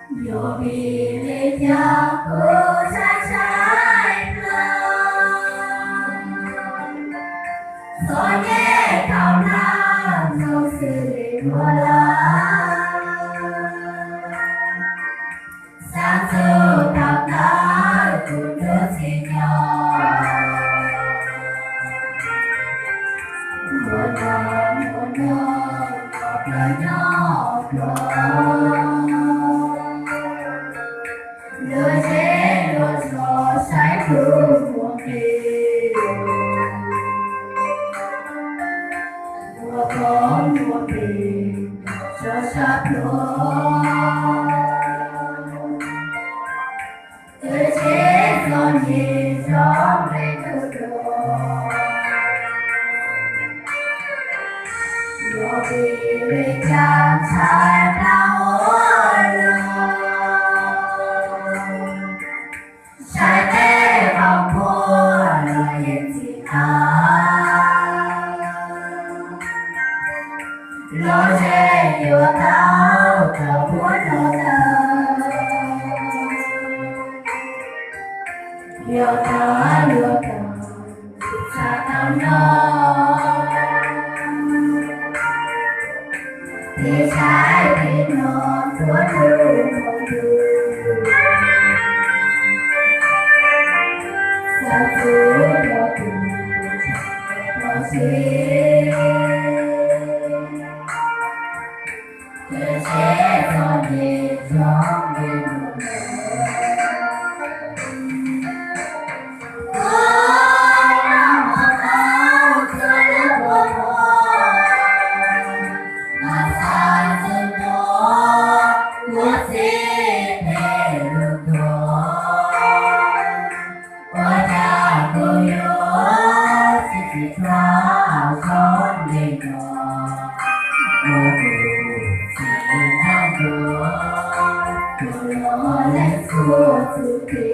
Yog vim li cas kuv saib saib plaws, txom nyem thaum ntawd zoo xws li ua lawm. Xav txug thaum ntawd kuv tus txiv nyob, muaj noj muaj noj, noj plaws nyob pluag, luag zej luag zos saib tug muaj nqis, muaj koob muaj npe, zos sab pluag, twb tsis txom nyem zoo li hnub no. Yog vim li cas ntshai plab ua luag, saib tej qhov muag los yeej txim qab, luag zej yuav tau tau ua luag lawm. Yog tau luag tau, txhaj tau noj, tiv saib tiv no tuav lub moo yug, xav txug rau tus tau siv, twb tsis txom nyem zoo li hnub no. Kuv noj mov tau txhua lub kua muag, mas xav txug hnub kuv txiv phem lug tuag, ua cas kuv yuav txi txim dua zoo li no. Ua kuv txiv ntshaw dua, kuv los lees txhua txuj kev.